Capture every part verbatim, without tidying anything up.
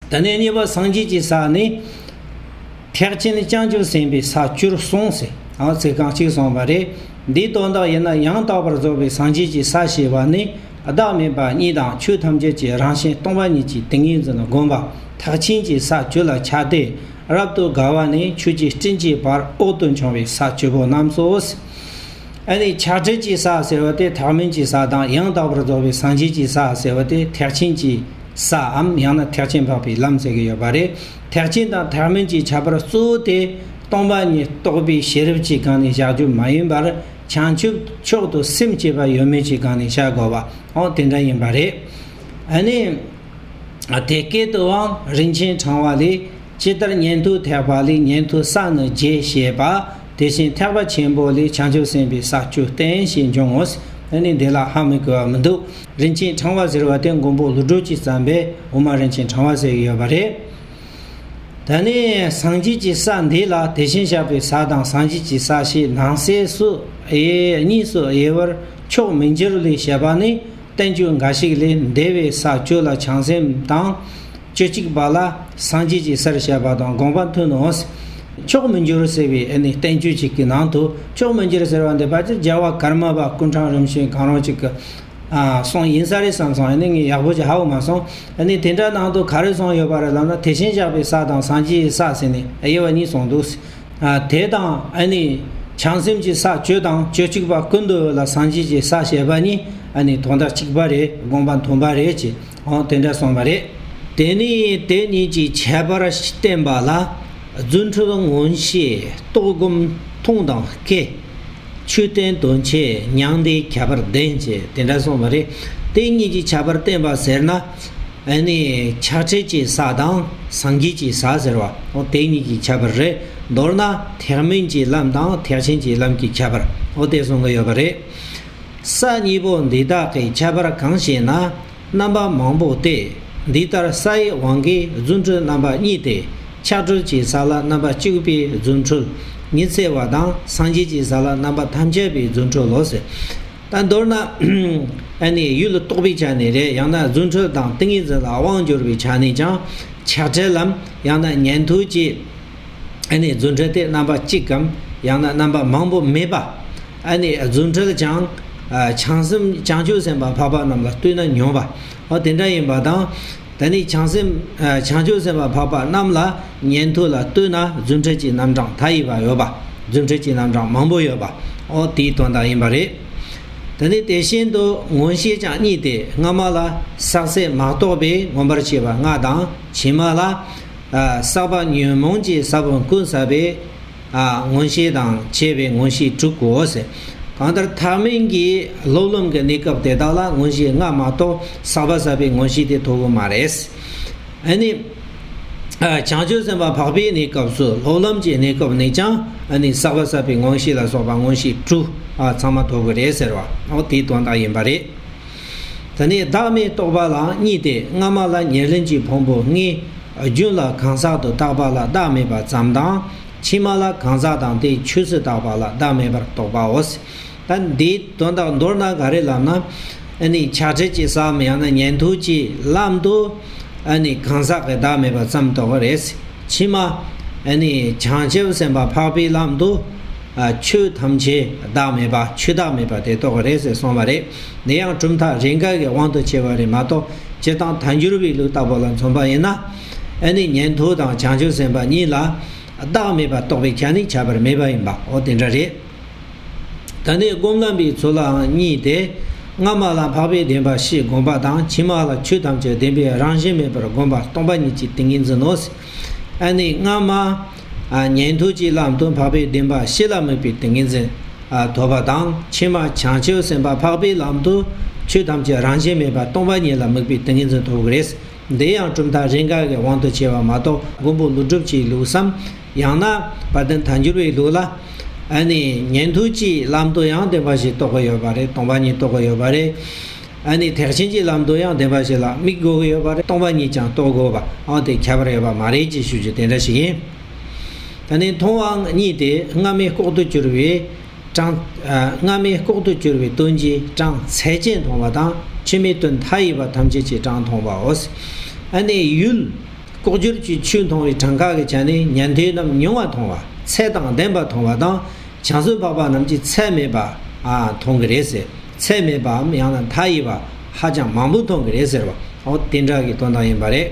དེ་ནས་གཉིས་པ་སངས་རྒྱས་ཀྱི་ས་ནི། ཐེག་ཆེན་བྱང་ཆུབ་སེམས་དཔའི་ས་བཅུར་གསུངས་ཟེར། ཨ་ཚིག་རྐང་གཅིག་གསུངས་པ་རེད། འདིའི་དོན་དག་ཡིན་ན་ཡང་དག་པར་རྫོགས་པའི་སངས་རྒྱས་ཀྱི་ས་ཞེས་པ་ནི། བདག་མེད་པ་གཉིས་དང་ཆོས་ཐམས་ཅད་ཀྱི་རང་བཞིན་སྟོང་པ་ཉིད་ཀྱི་ཏིང་ངེ་འཛིན་བསྒོམ་པ། ཐེག་ཆེན་གྱི་ས་བཅུ་ལ་ཆགས་ཏེ། རབ་ཏུ་དགའ་བ་ནས་ཆོས་ཀྱི་སྤྲིན་གྱི་བར་འོག་ཏུ་འབྱུང་བའི་ས་བཅུ་པོ་རྣམས་སོ། ཨ་ནི་ཆགས་བྲལ་གྱི་ས་ཟེར་བ་དེ་ཐེག་དམན་གྱི་ས་དང་ཡང་དག་པར་རྫོགས་པའི་སངས་རྒྱས་ཀྱི་ས་ཟེར་བ་དེ་ཐེག་ཆེན་གྱི་སའམ་ཡང་ན་ཐེག་ཆེན་འཕགས་པའི་ལམ་ཟེར་གྱི་ཡོད་པ་རེད། ཐེག་ཆེན་དང་ཐེག་དམན་གྱི་ཁྱད་པར་གཙོ་བོ་དེ་སྟོང་པ་ཉིད་རྟོགས་པའི་ཤེས་རབ་ཀྱི་སྒང་ནས་བཞག་རྒྱུ་མ་ཡིན་པར། བྱང་ཆུབ་མཆོག་ཏུ་སེམས་བསྐྱེད་པ་ཡོད་མེད་ཀྱི་སྒང་ནས་བཞག་དགོས་པ་འོ་དེ་འདྲ་ཡིན་པ་རེད། ཨ་ནི། དེ་སྐད་དུའང་རིན་ཆེན་ཕྲེང་བ་ལས། ཇི་ལྟར་ཉན་ཐོས་ཐེག་པ་ལས། ཉན་ཐོས་ས་ནི་བརྒྱད་ཞེས་པ། དེ་བཞིན་ཐེག་པ་ཆེན་པོ་ལས། བྱང་ཆུབ་སེམས་དཔའི་ས་བཅུ་བསྟན་ཞེས་འབྱུང་ངོ་། ཨ་ནི་འདི་ལ་ཧ་མི་གོ་བ་མི་འདུག་རིན་ཆེན་ཕྲེང་བ་ཟེར་བ་དེ་མགོན་པོ་ཀླུ་སྒྲུབ་ཀྱིས་བརྩམས་པའི་དབུ་མ་རིན་ཆེན་ཕྲེང་བ་ཟེར་གྱི་ཡོད་པ་རེད། ད་ནི་སངས་རྒྱས་ཀྱི་ས་འདི་ལ་དེ་བཞིན་གཤེགས་པའི་ས་དང་སངས་རྒྱས་ཀྱི་ས་ཞེས་ནང་གསེས་སུ་དབྱེ་གཉིས་སུ་དབྱེ་བར་ཕྱོགས་མི་འགྱུར་ལས་བཤད་པ་ནི། བསྟན་བཅོས་འགའ་ཞིག་ལས་འདས་པའི་ས་བཅུ་ལ་བྱང་སེམས་དང་། བཅུ་གཅིག་པ་ལ་སངས་རྒྱས་ཀྱི་སར་བཤད་པ་དང་དགོངས་པ་མཐུན་ནོ། ཕྱོགས་མི་འགྱུར་ཟེར་བའི་ཨ་ནི་བསྟན་བཅོས་གཅིག་གི་ནང་དུ་ཕྱོགས་མི་འགྱུར་ཟེར་བ་འདི་ཕལ་ཆེར་རྒྱལ་བ་ཀརྨ་པ་ཀུན་ཁྲན་རིན་ཆེན་གང་རུང་གཅིག་གི་ཨ་གསུང་ཡིན་ས་རེད་བསམ་སོང་། ཨ་ནི་ངས་ཡག་པོ་ཅིག་ཧ་གོ་མ་སོང་། ཨ་ནི་དེ་འདྲ་ནང་དུ་ག་རེ་གསུངས་ཡོད་པ་རེད་ལབ་ན། དེ་བཞིན་གཤེགས་པའི་ས་དང་སངས་རྒྱས་ཀྱི་ས་ཟེར་ནས་དབྱེ་བ་གཉིས་གསུངས་འདུག་ཨ་དེ་དང་ཨ་ནི་བྱང་སེམས་ཀྱི་ས་བཅུ་དང་བཅུ་གཅིག་པ་ཀུན་ཏུ་ལ་སངས་རྒྱས་ཀྱི་ས་ཞེས་པ་གཉིས་ཨ་ནི་དོན་དག་གཅིག་པ་རེད། དགོངས་པ་མཐུན་པ་རེད་ཅེས་འོ་དེ་འདྲ་གསུངས་པ་རེད། དེ་ནི་དེ་གཉིས་ཀྱི་ཁྱད་པར་བསྟན་པ་ལ། རྫུ་འཕྲུལ་མངོན་ཤེས་རྟོག་སྒོམ་མཐོང་དང་སྐད། ཆོས་བསྟན་དོན་ཆེན་མྱང་འདས་ཁྱད་པར་ལྡན་ཅེས་དེ་འདྲ་གསུངས་པ་རེད། དེ་གཉིས་ཀྱི་ཁྱད་པར་བསྟན་པ་ཟེར་ན། ཨ་ནི་ཆགས་བྲལ་གྱི་ས་དང་སངས་རྒྱས་ཀྱི་ས་ཟེར་བ་འོ་དེ་གཉིས་ཀྱི་ཁྱད་པར་རེད། མདོར་ན་ཐེག་དམན་གྱི་ལམ་དང་ཐེག་ཆེན་གྱི་ལམ་གྱི་ཁྱད་པར་འོ་དེ་གསུང་གི་ཡོད་པ་རེད། ས་གཉིས་པོ་འདི་དག་གི་ཁྱད་པར་གང་ཞེ་ན། རྣམ་པ་མང་པོ་སྟེ། འདི་ལྟར་སའི་དབང་གིས་རྫུ་འཕྲུལ་རྣམ་པ་གཉིས་ཏེ། ཆགས་བྲལ་གྱི་ས་ལ་རྣམ་པ་གཅིག་པའི་རྫུ་འཕྲུལ་ཉི་ཚེ་བ་དང་། སངས་རྒྱས་ཀྱི་ས་ལ་རྣམ་པ་ཐམས་ཅད་པའི་རྫུ་འཕྲུལ་ལོ་ཟེར། ད་མདོར་ན། ཨ་ནི་ཡུལ་རྟོགས་པའི་ཆ་ནས་རེད། ཡང་ན་རྫུ་འཕྲུལ་དང་ཏིང་ངེ་འཛིན་ལ་དབང་འབྱོར་བའི་ཆ་ནས་ཀྱང་ཆགས་བྲལ་ལམ། ཡང་ན་ཉན་ཐོས་ཀྱི་ཨ་ནི་རྫུ་འཕྲུལ་དེ་རྣམ་པ་གཅིག་གམ། ཡང་ན་རྣམ་པ་མང་པོ་མེད་པ། ཨ་ནི་རྫུ་འཕྲུལ་ཀྱང་། ཨ་བྱང་སེམས་བྱང་ཆུབ་སེམས་དཔའ་འཕགས་པ་རྣམས་ལ་ལྟོས་ན་ཉུང་བ། འོ་དེ་འདྲ་ཡིན་པ་དང་། ད་ནི་བྱང་སེམས་ཨ་བྱང་ཆུབ་སེམས་དཔའ་འཕགས་པ་རྣམས་ལ་ཉན་ཐོས་ལ་ལྟོས་ན་རྫུ་འཕྲུལ་གྱི་རྣམ་གྲངས་མཐའ་ཡས་པ་ཡོད་པ། རྫུ་འཕྲུལ་གྱི་རྣམ་གྲངས་མང་པོ་ཡོད་པ། འོ་དེའི་དོན་དག་ཡིན་པ་རེད། ད་ནི་དེ་བཞིན་དུ་མངོན་ཤེས་ཀྱང་གཉིས་ཏེ། སྔ་མ་ལ་བསགས་ཚད་མ་གཏོགས་པའི་མངོན་པར་བྱས་པ་ལྔ་དང་། ཕྱི་མ་ལ་ཨ་བསགས་པ་ཉོན་མོངས་ཀྱི་ས་བོན་ཀུན་ཟད་པའི་ཨ་མངོན་ཤེས་དང་བཅས་པའི་མངོན་ཤེས་དྲུག་གོ་ཟེར། གང་ལྟར་ཐེག་དམན་གྱི་སློབ་ལམ་གྱི་གནས་སྐབས་དེ་དག་ལ་མངོན་ཤེས་ལྔ་མ་གཏོགས་བསགས་པ་ཟད་པའི་མངོན་ཤེས་དེ་ཐོབ་ཀྱི་མ་རེད། ཨ་ནི། ཨ་བྱང་ཆུབ་སེམས་དཔའ་འཕགས་པའི་གནས་སྐབས་སུ་སློབ་ལམ་གྱི་གནས་སྐབས་ནས་ཀྱང་ཨ་ནི་བསགས་པ་ཟད་པའི་མངོན་ཤེས་ལ་སོགས་པ་མངོན་ཤེས་དྲུག་ཨ་ཚང་མ་ཐོབ་ཀྱི་རེད་ཟེར་བ་འོ་དེའི་དོན་དག་ཡིན་པ་རེད། ད་ནི་བདག་མེད་རྟོགས་པ་ལའང་གཉིས་ཏེ། སྔ་མ་ལ་ཉེར་ལེན་གྱི་ཕུང་པོ་ལྔའི་རྒྱུན་ལ་གང་ཟག་ཏུ་བཏགས་པ་ལ་བདག་མེད་པ་ཙམ་དང་། ཕྱི་མ་ལ་གང་ཟག་དང་དེའི་ཆོས་སུ་བཏགས་པ་ལ་བདག་མེད་པར་རྟོགས་པའོ། ད་འདིའི་དོན་དག་མདོར་ན་ག་རེ་ལབ་ན། ཨ་ནི་ཆགས་བྲལ་གྱི་སའམ་ཡང་ན་ཉན་ཐོས་ཀྱི་ལམ་དུ་ཨ་ནི་གང་ཟག་གི་བདག་མེད་པ་ཙམ་རྟོགས་པ་རེད། ཕྱི་མ་ཨ་ནི་བྱང་ཆུབ་སེམས་དཔའ་འཕགས་པའི་ལམ་དུ་ཨ་ཆོས་ཐམས་ཅད་བདག་མེད་པ་ཆོས་བདག་མེད་པ་དེ་རྟོགས་པ་རེད་ཟེར་གསུངས་པ་རེད། འདི་ཡང་གྲུབ་མཐའ་རེས་འགའ་གི་དབང་དུ་བྱས་པ་རེད་མ་གཏོགས་སྤྱིར་བཏང་ཐལ་འགྱུར་བའི་ལུགས་ལྟ་བུ་ལ་མཚོན་པ་ཡིན་ན། ཨ་ནི་ཉན་ཐོས་དང་བྱང་ཆུབ་སེམས་དཔའ་གཉིས་ལ་བདག་མེད་པ་རྟོགས་པའི་ཆ་ནས་ཁྱད་པར་མེད་པ་ཡིན་པ་འོ་དེ་འདྲ་རེད། ད་ནི་སྒོམ་ལམ་པའི་ཚུལ་ལའང་གཉིས་ཏེ། སྔ་མ་ལ་འཕགས་པའི་བདེན་པ་བཞི་བསྒོམ་པ་དང་། ཕྱི་མ་ལ་ཆོས་ཐམས་ཅད་བདེན་པའི་རང་བཞིན་མེད་པར་བསྒོམ་པ་སྟོང་པ་ཉིད་ཀྱི་ཏིང་ངེ་འཛིན་ནོ། ཨ་ནི་སྔ་མ་ཉན་ཐོས་ཀྱི་ལམ་དུ་འཕགས་པའི་བདེན་པ་བཞི་ལ་དམིགས་པའི་ཏིང་ངེ་འཛིན་ཐོབ་པ་དང་། ཕྱི་མ་བྱང་ཆུབ་སེམས་དཔའ་འཕགས་པའི་ལམ་དུ་ཆོས་ཐམས་ཅད་རང་བཞིན་མེད་པ་སྟོང་པ་ཉིད་ལ་དམིགས་པའི་ཏིང་ངེ་འཛིན་ཐོབ་ཀྱི་རེད། འདི་ཡང་གྲུབ་མཐའ་རེས་འགའ་གི་དབང་དུ་བྱས་པ་མ་གཏོགས་མགོན་པོ་ཀླུ་སྒྲུབ་ཀྱི་ལུགས་སམ། ཡང་ན་དཔལ་ལྡན་ཐལ་འགྱུར་བའི་ལུགས་ལ། ཨ་ནི་ཉན་ཐོས་ཀྱི་ལམ་དུ་ཡང་བདེན་པ་བཞི་རྟོགས་ཀྱི་ཡོད་པ་རེད། སྟོང་པ་ཉིད་རྟོགས་ཀྱི་ཡོད་པ་རེད། ཨ་ནི་ཐེག་ཆེན་གྱི་ལམ་དུ་ཡང་བདེན་པ་བཞི་ལ་དམིགས་དགོས་ཀྱི་ཡོད་པ་རེད། སྟོང་པ་ཉིད་ཀྱང་རྟོགས་དགོས་པ་ཨང་དེ་ཁྱད་པར་ཡོད་པ་མ་རེད་ཅེས་ཞུ་རྒྱུ་དེ་འདྲ་ཞིག་ཡིན། ད་ནི་མཐོང་བའང་གཉིས་ཏེ། སྔ་མའི་ལྐོག་ཏུ་གྱུར་པའི་གྲངས། ཨ་སྔ་མའི་ལྐོག་ཏུ་གྱུར་པའི་དོན་གྱི་གྲངས་ཚད་ཅན་མཐོང་བ་དང་། ཕྱི་མའི་དོན་མཐའ་ཡས་པ་ཐམས་ཅད་ཀྱི་གྲངས་མཐོང་བའོ། ཨ་ནི་ཡུལ་ ལྐོག་གྱུར་གྱི་ཆོས་མཐོང་བའི་གྲངས་ཀ་གི་ཆ་ནས་ཉན་ཐོས་རྣམས་ཉུང་བ་མཐོང་བ། ཚད་དང་ལྡན་པ་མཐོང་བ་དང་། བྱང་སེམས་འཕགས་པ་རྣམས་ཀྱིས་ཚད་མེད་པ་ཨ་མཐོང་གི་རེད་ཟེར། ཚད་མེད་པའམ་ཡང་ན་མཐའ་ཡས་པ་ཧ་ཅང་མང་པོ་མཐོང་གི་རེད་ཟེར་བ། འོ་དེ་འདྲ་གི་དོན་དག་ཡིན་པ་རེད།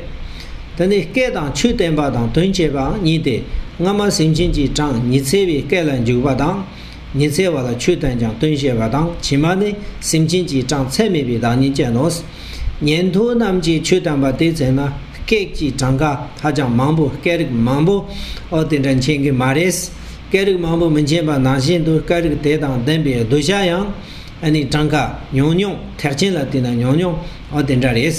དེ་ནས་སྐད་དང་ཆོས་བསྟན་པ་དང་དོན་བྱེད་པའང་གཉིས་ཏེ། སྔ་མ་སེམས་ཅན་གྱི་གྲངས་ཉི་ཚེ་བའི་སྐད་ལ་འཇུག་པ་དང་། ཉི་ཚེ་བ་ལ་ཆོས་བསྟན་ཀྱང་དོན་བཤད་པ་དང་། ཕྱི་མ་ནི་སེམས་ཅན་གྱི་གྲངས་ཚད་མེད་པའི་བདག་ཉིད་ཅན་ནོ། ཉན་ཐོས་རྣམས་ཀྱིས་ཆོས་བསྟན་པ་དེ་ཚེ་ན་སྐད་ཀྱི་གྲངས་ཀ་ཧ་ཅང་མང་པོ། སྐད་རིགས་མང་པོ་ཨོ་དེ་འདྲ་མཁྱེན་གྱི་མ་རེད། སྐད་རིགས་མང་པོ་མི་མཁྱེན་པ་ནང་བཞིན་དུ་སྐད་རིགས་དེ་དང་ལྡན་པའི་གདུལ་བྱ་ཡང་ཨ་ནི་གྲངས་ཀ་ཉུང་ཉུང་། ཐེག་ཆེན་ལ་བལྟས་ན་ཉུང་ཉུང་ཨོ་དེ་འདྲ་རེད།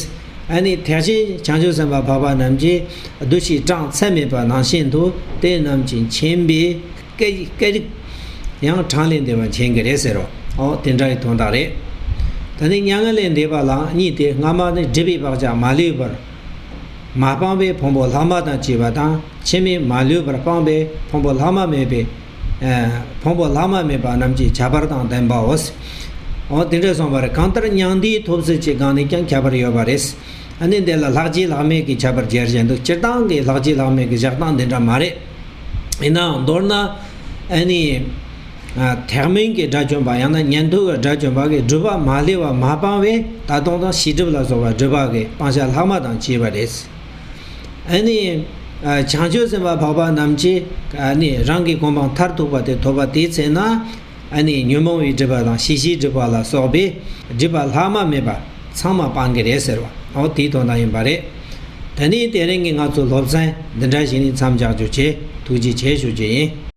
ཨ་ནི་ཐེག་ཆེན་བྱང་ཆུབ་སེམས་དཔའ་འཕགས་པ་རྣམས་ཀྱིས་གདུལ་བྱའི་གྲངས་ཚད་མེད་པ་ནང་བཞིན་དུ་དེ་རྣམས་ཀྱིས་མཁྱེན་པའི་སྐད་སྐད་རིགས་ཡང་གྲངས་ལས་འདས་པ་མཁྱེན་གྱི་རེད་ཟེར་རོ། ཨོ་དེ་འདྲ་ཡི་དོན་དག་རེད། ད་ནི་མྱ་ངན་ལས་འདས་པ་ལའང་གཉིས་ཏེ། སྔ་མ་ནི་སྒྲིབ་པའི་བག་ཆགས་མ་ལུས་པར་མ་སྤངས་པའི་ཕུང་པོ་ལྷག་མ་དང་བཅས་པ་དང་། ཕྱི་མའི་མ་ལུས་པར་སྤངས་པའི་ཕུང་པོ་ལྷག་མ་མེད་པའི་ཕུང་པོ་ལྷག་མ་མེད་པ་རྣམས་ཀྱི་ཁྱད་པར་དང་ལྡན་པའོ། འོ་དེ་འདྲ་གསུངས་པ་རེད། གང་ལྟར་མྱང་འདས་ཐོབ་ཚུལ་གྱི་སྒང་ནས་ཀྱང་ཁྱད་པར་ཡོད་པ་རེད། ཨ་ནི་འདི་ལ་ལྷག་བཅས་ལྷག་མེད་ཀྱི་ཁྱད་པར་སྦྱར་བཞིན་འདུག་སྤྱིར་བཏང་གི་ལྷག་བཅས་ལྷག་མེད་ཀྱི་བཞག་སྟངས་འདི་འདྲ་མ་རེད། ཡིན་ནའང་མདོར་ན་ཨ་ནི་ཐེག་དམན་གྱི་དགྲ་བཅོམ་པ་ཡང་ན་ཉན་ཐོས་ཀྱི་དགྲ་བཅོམ་པ་གིས་སྒྲིབ་པ་མ་བསླད་པ་མ་སྤངས་པས་ད་དུང་དང་ཤེས་སྒྲིབ་ལ་སོགས་པ་སྒྲིབ་པ་གི་སྤང་བྱ་ལྷག་མ་དང་བཅས་པ་རེད། ཨ་ནི་བྱང་ཆུབ་སེམས་དཔའ་འཕགས་པ་རྣམས་ཀྱིས་ཨ་ནི་རང་གི་གོ་འཕང་མཐར་ཐུག་པ་དེ་ཐོབ་པ་དེའི་ཚེ་ན། ཨ་ནི་ཉོན་མོངས་པའི་སྒྲིབ་པ་དང་ཤེས་བྱའི་སྒྲིབ་པ་ལ་སོགས་པའི་སྒྲིབ་པ་ལྷག་མ་མེད་པ་ཚང་མ་སྤང་གི་རེད་ཟེར་བ། འོ་དེའི་དོན་དག་ཡིན་པ་རེད། དེ་ནས་དེ་རིང་གི་ང་ཚོའི་སློབ་ཚན་འདི་འདྲ་ཞིག་ནས་མཚམས་འཇོག་རྒྱུ་བྱས། ཐུགས་རྗེ་ཆེ་ཞུ་རྒྱུ་ཡིན།